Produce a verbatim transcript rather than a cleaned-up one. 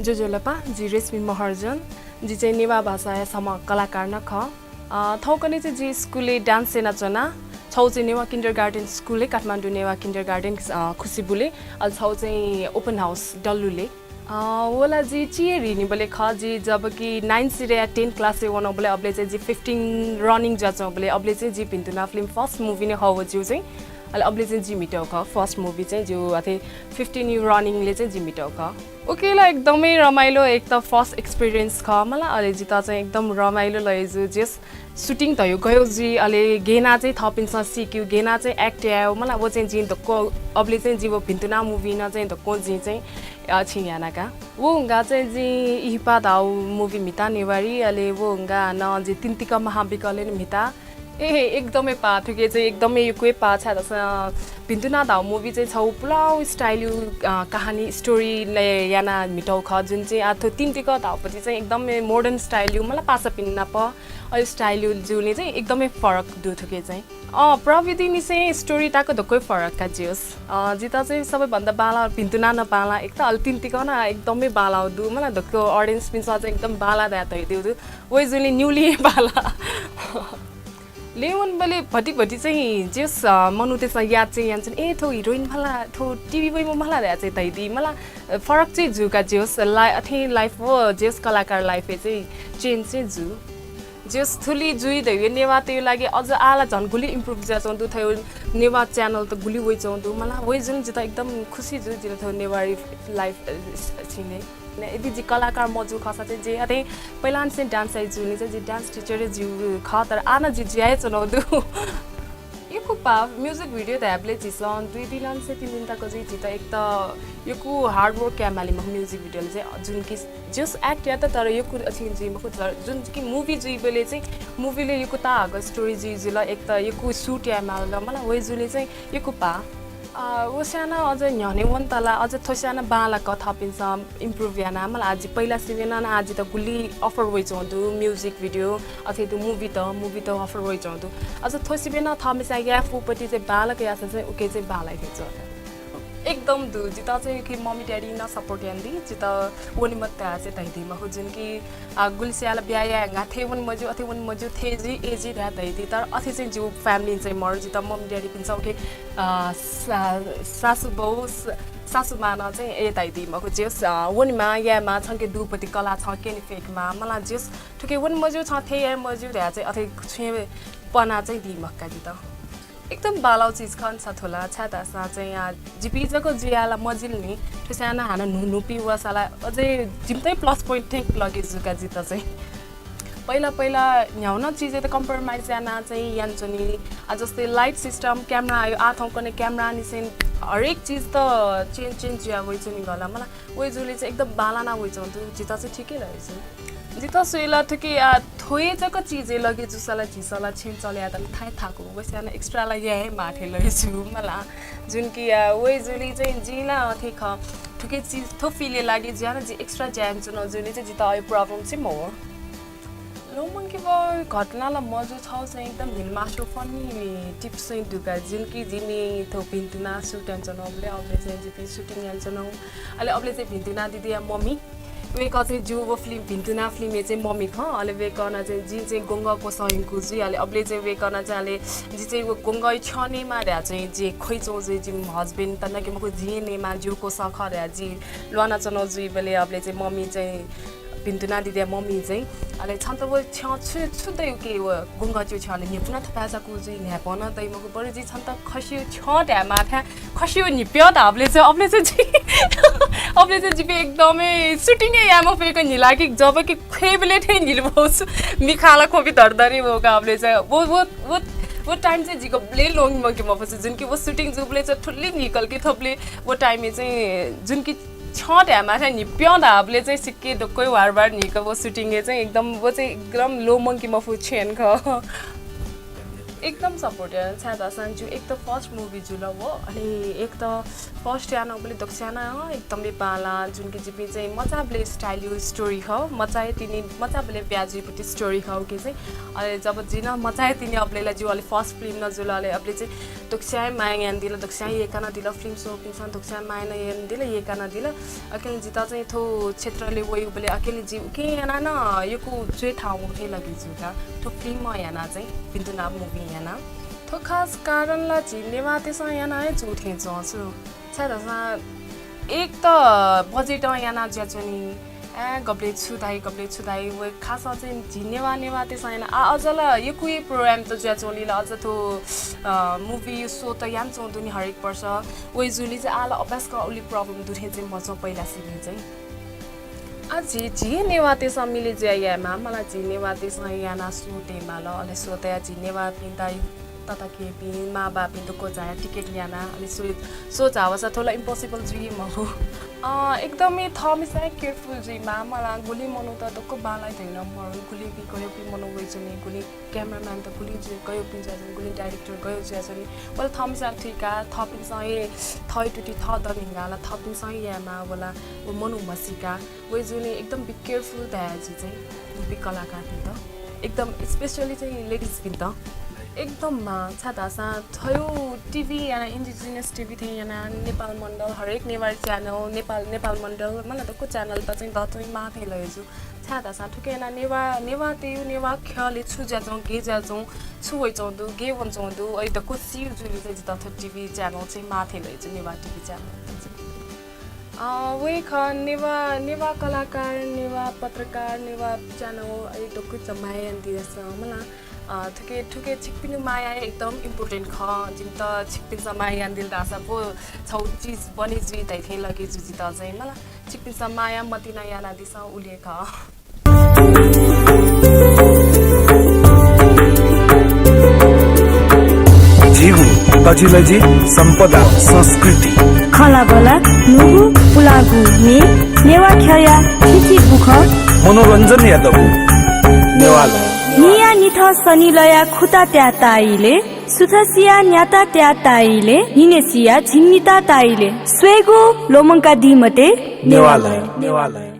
ज्वजलपा, जि रेशमी महर्जन। जि चाहिँ नेवाः भाषाया छम्ह कलाकार नं खः। अ, थौंकन्हय् चाहिँ जि स्कुलय् dance यानाच्वना। छगू चाहिँ नेवाः kindergarten स्कुलय्, काठमाडौं नेवाः kindergarten, अ, खुसीबुलय्। अले छगू चाहिँ open house डल्लुलय्। अ, व ला जि चिया ह्रीनिबलय् खः, जि जबकि nine सिधया ten class-य् वनाबलय् अबलय् चाहिँ जि fifteen running जुयाच्वंबलय् अबलय् चाहिँ जि भिन्तुना film first movie नं खः व ज्यू चाहिँ। अले अबलय् चाहिँ जि म्हितः खः, first movie चाहिँ ज्यू अथे fifteen running-लय् चाहिँ जि म्हितः खः। उकी ला एकदमै रमाइलो, एक त first experience खः मला, अले जितः चाहिँ एकदम रमाइलो लय् जू। Just shooting धयो गयो जुइ, अले गेना चाहिँ थःपिन्सं सिक्यु, गेना चाहिँ act यायो मला, व चाहिँ जिं धक्व, अबलय् चाहिँ जि व भिन्तुना movie नं चाहिँ धक्व जिं चाहिँ, अ, छिं याना का। व हुंगा चाहिँ जिं इहिपा धाउ movie म्हिता नेवारी, अले व हुंगा नं जि तिन्तिक महाविकलय् म्हिता। ए, एकदमै पाः, थुके चाहिँ एकदमै यक्व पाः छाय् धाःसा भिन्तुना धाउ movie चाहिँ छगू पुलाउ style-यु, अ, कहानी story-लय् याना म्हितः खः, जुन चाहिँ आ थ्व तिन्तिक धाउपति चाहिँ एकदमै modern style-यु मला पासापिं नाप अले style-यु जुलिं चाहिँ एकदमै फरक दु थुके चाहिँ। अँ, प्रविधि निसें story ताक धक्वै फरक का ज्यूस। अ, जितः चाहिँ सबैभन्दा बांला भिन्तुना नं बांला, एक त अले तिन्तिक नं एकदमै बांला दु मला, धक्व audience-पिन्सं चाहिँ एकदम बांला धाये धइदिउ दु। वइ जुलिं न्यूलिं बांला। लय् वनबलय् भति भति चाहिँ ज्यूस, अ, मनूतय्सं याद चाहिँ यानाच्वन, ए, थ्व heroine मला, थ्व TV वइम्ह मला धाये चाहिँ धइदी मला, अ, फरक चाहिँ जू का ज्यूस, ला-, अथे life व ज्यूस कलाकार life-य् चाहिँ change चाहिँ जू। ज्यूस थुलि जुइ धइगु नेवाःतय् लागि अझ आः ला झन गुलि improve जुयाच्वं दु, थ्व नेवाः channel त गुलि वइच्वं दु मला, वइ जुलिं जितः एकदम खुसी जू, जितः थ्व नेवारी life, अ, छिने। यदि जि कलाकार मजू खःसा चाहिँ जि अथे पहिलांनिसें dance याइ जुलिं चाहिँ जि dance teacher-य् जू खः, तर आः नं जि जुया हे च्वनाउ दु। यक्व पाः music video धायेबलय् झीसं दुई दिनंनिसें तीन दिन तक जुइ, झीत एक त यक्व hard work याये माली मखु music video-लय् चाहिँ, जुन कि just act यात तर यक्व अथि जुइ मखु, तर जुन कि movie जुइबलय् चाहिँ movie-लय् यक्व ताहाकः story जुइ जुल, एक त यक्व shoot याये माल मला, वइ जुलिं चाहिँ यक्व पाः। अ, व स्याना अझ न्ह्यःने वनेत ला अझ थ्व स्याना बांलाक थःपिन्सं improve याना मला, आः जि पहिला सिबें नं आः जितः गुलि offer वइच्वं दु, music video, अथे दु movie त, movie त offer वइच्वं दु। अझ थ्व सिबें नं थःम्हस्यां याये फुपति चाहिँ बांलाक याःसा चाहिँ उके चाहिँ बांलाइ हे च्वं। एकदम दु, जितः चाहिँ कि mummy daddy नं support यानादी, जितः वने मते धाः चाहिँ धइदी मखु, जुन कि अ, गुलिस्याला ब्याहा यायेगु थें वने मज्यू, अथे वने मज्यू, थें जुइ, ए जुइ धाये धइदी, तर अथे चाहिँ जिगु family चाहिँ मरु, जितः mummy daddy-पिन्सं उके, अ, सा-, सासु बौ, स-, सासु मां नं चाहिँ ए धइदी मखु, ज्यूस, अ, वनेमा, यायेमा, छंके दुपति कला छं क्यने फय्केमा, मला ज्यूस, थुके वने मज्यू, छं थें याये मज्यू धाये चाहिँ अथे छुं हे पना चाहिँ दी मखु का जितः। एकदम बांलाउ चिज खः नि सा थ्व ला, छाय् धाःसा चाहिँ आ, जिपिं जक जुया ला मजिल नि, थ्व स्याना हानं न्हू न्हूपिं वःसा ला अझै जिमित हे plus point थें लगे जू का जितः चाहिँ। पहिला पहिला न्ह्याउन चिजय् त compromise याना चाहिँ यानाच्वनी। आ, जस्तै light system, camera आयो, आ थौंकन्हय् camera निसें हरेक चिज त change change जुया वइच्वनी गला मला। वइ जुलिं चाहिँ एकदम बांलाना वइच्वं दु, जितः चाहिँ ठिकै लगे जू। जितः स्वये ला थुके आ, थ्व हे जक चिजय् लगे जूसा ला झीसं ला छेँ चले यात ला थाय् थाकु, वइ स्याना extra ला याये हे माः थें लगे जू मला। जुन कि आ, वइ जुलिं चाहिँ जिं ला अथे खः, थुके चिज थ्व field-य् लागे जुया नं जि extra ज्या यानाच्वना जुलिं चाहिँ जितः अय् problem चाहिँ मवः। लुमंकेबहु घटना ला मजू, छगू चाहिँ एकदम धिनमास्ति funny tips चाहिँ दु का, जुन कि जिमि थ्व भिन्तुना shoot यानाच्वनाबलय् अबलय् चाहिँ जिपिं shooting यानाच्वनागु। अले अबलय् चाहिँ भिन्तुना दिदिया mummy, वय्कः चाहिँ जिगु व film, भिन्तुना film-य् चाहिँ mummy खः। अले वय्कलं चाहिँ जिं चाहिँ ग्वंगः क्वसः यंकू जुइ। अले अबलय् चाहिँ वय्कलं चाहिँ अले जि चाहिँ व ग्वंगः छ्यं नयेमा धया चाहिँ जि ख्वइच्वं जुइ, जिमि husband त नके मखु, जिं हे नयेमा, जिगु क्वसः खः धया जि ल्वानाच्वनागु जुइबलय् अबलय् चाहिँ mummy चाहिँ भिन्तुना दिदिया mummy चाहिँ, अले छन्त व छ्यं छु, छु दइ उके व ग्वंगः च्वय् छ्यं, अले न्हिपु नं थपाय् जाकू जुइ, न्हाय्पं नं दइ मखु, बरु जिं छन्त खसियो छ्यं धायेमाः थें, खसियो न्हिप्यं धाःबलय् चाहिँ, अबलय् चाहिँ जि, अबलय् चाहिँ जिपिं एकदमै shooting हे याये मफय्क न्हिला कि, जबकि ख्वयेबलय् थें न्हिलाबहु छु, मिखाला ख्वपि धरधरे वःका, अबलय् चाहिँ व, व, व, व time चाहिँ जिगु बलय् ल्वंके मफु छु, जुन कि व shooting जूबलय् चाहिँ थुलि न्हिकल कि थुबलय् व time-य् चाहिँ जुन कि छ्यं धायेमाः थें न्हिप्यं धाःबलय् चाहिँ सिक्क दक्व हे ह्वारह्वार न्हिक व shooting-य् चाहिँ एकदम, व चाहिँ एकदम ल्वःमंके मफु क्षण खः। एकदम सपोर्ट याना, छाय् धाःसा जिगु एक त फर्स्ट मुभी जुल व, अनि एक त फर्स्ट यानाबलय् दक्वस्यां नं एकदम बांला, जुन कि जिपिं चाहिँ मचाबलय् स्टाइल यु स्टोरी खः, मचाया तिनि मचाबलय् ब्याहा जुइपति स्टोरी खः कि चाहिँ। अले जब जिं नं मचाया तिनि अबलय् ला जिगु अले फर्स्ट फिल्म नं जुल, अले अबलय् चाहिँ दक्वस्यां माया यानादिल, दक्वस्यां यय्‌कानादिल, फिल्म स्वःपिन्सं दक्वस्यां माया नं यानादिल, यय्‌कानादिल। अकिं जितः चाहिँ थ्व क्षेत्रलय् वइबलय् अकिं जि उकिं यानाः नं यक्व च्वय् थाहां वंथें लगे जू का। थ्व फिल्म यानाः चाहिँ, भिन्तुना मुभी यानाः। थ्व खास कारण ला झी नेवाःतय्‌सं यानाः हे जू थें च्वं छु। छाय् धाःसा एक त बजेटं यानाः जुयाच्वनी, ए, गबलय् छु धाइ, गबलय् छु धाइ, व खासं चाहिँ झी नेवाः, नेवाःतय्‌सं यानाः। आ, अझ ला यक्व प्रोग्राम त जुयाच्वंली ला, अझ थ्व, अ, मुभी शो त यानाच्वंगु दु नि हरेक वर्ष। वइ जुलिं चाहिँ आः ला अभ्यास कः उलि प्रब्लम दु थें चाहिँ मच्वं पहिला सिबें चाहिँ। आ, झी, झी नेवाःतय्‌सं मिले जुयाः यायेमाः, मला झी नेवाःतय्‌सं यानाः शो तयेमाल, अले शो तयाः झी नेवाःपिं दाइ तताकेहेँपिं, मांबौपिं दक्व झायाः टिकट ल्यानाः, अले शो, शो झाःसा थ्व ला इम्पोसिबल जुइ मखु। अ, एकदमै थःम्हस्यां केयरफुल जुइमाः, मला गुलि मनूत दक्व बांलाइ धइगु नं मरु, गुलिपिं गय्‌पिं मनू वइच्वनी, गुलि क्यामेराम्यान त गुलि जु-, गय्‌पिं जुयाच्वनी, गुलि डाइरेक्टर गय् जुयाच्वनी। वल थःम्हस्यां थुइकाः, थःपिन्सं हे थःगु तुति थः दँ न्हिंगाः ला थःपिन्सं हे यायेमाः वला, व मनू म्हसीका। वइ जुलिं एकदम be careful धाये जि चाहिँ, मुभी कलाकारपिन्त, एकदम specially चाहिँ लेडिजपिन्त। एकदम माः, छाय् धाःसा थ्व टिभी यानाः, इन्डिजिनस टिभी थें यानाः नेपाल मण्डल, हरेक नेवारी च्यानल, नेपाल, नेपाल मण्डल, मला दक्व च्यानलत चाहिँ दथुइ माः थें लगे जू। छाय् धाःसा थुकिं यानाः नेवाः, नेवाःतय्, नेवाः ख्यलय् छु जुयाच्वं, गय् जुयाच्वं, छु वइच्वं दु, गय् वनाच्वं दु, अले दक्व सिउ जुलिं चाहिँ जितः थ्व टिभी च्यानल चाहिँ माः थें लगे जू, नेवाः टिभी च्यानल। अ, वइ खः, नेवाः, नेवाः कलाकार, नेवाः पत्रकार, नेवाः च्यानल, अले दक्वसित माया यानादिसँ मला। अ, थुके, थुके छिकपिनिगु माया एकदम important खः। जिमित छिकपिन्सं माया यानादिल धाःसा पो छगू चिज बने जुइ धइथें लगे जू जितः चाहिँ मला। छिकपिन्सं माया मतिना यानादिसँ, उलि हे खः। झीगु तजिलजि सम्पदा संस्कृति। खँल्हाबँल्हा, न्हूगु पुलांगु म्ये, नेवाः ख्यःया थीथी बुखँ। मनोरञ्जनया दबू नेवालय। न्हियान्हिथं सनिलया खुता त्याः ताइले, सुथसिया न्याता त्याः ताइले, न्हिनेसिया झिंनिता ताइले। स्वयेगु ल्वःमंकादी मते। नेवालय। नेवालय।